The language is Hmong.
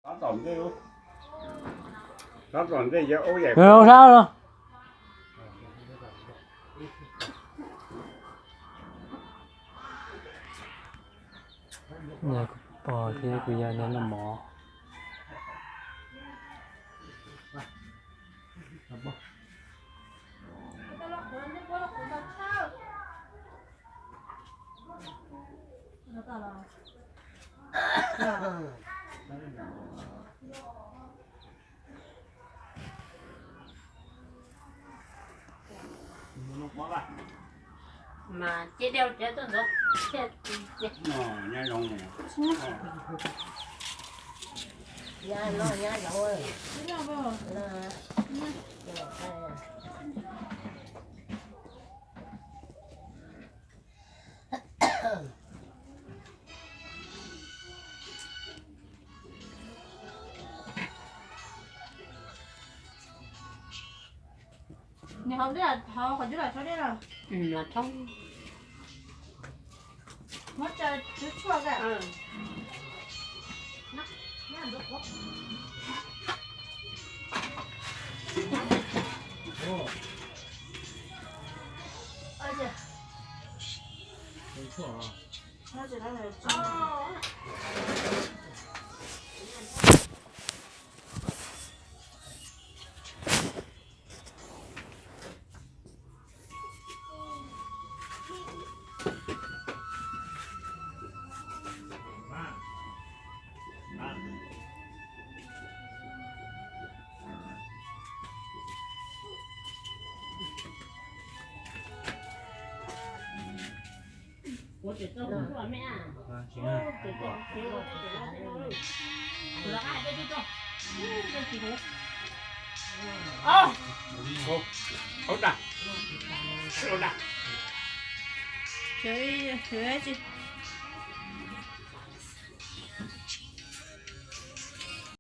Tab tom ntej, tab tom ntej yog ub yam. Sab los. Yog kuv pog thiab kuv yawg noj noj mov. Mas cia li tuaj ntxov. Nyob zoo. Nyob zoo. Nws hauv dej, hauv qhov cub los tshov dej los? Los tshov. Muab tsa tshuaj ka. Sawv, sawv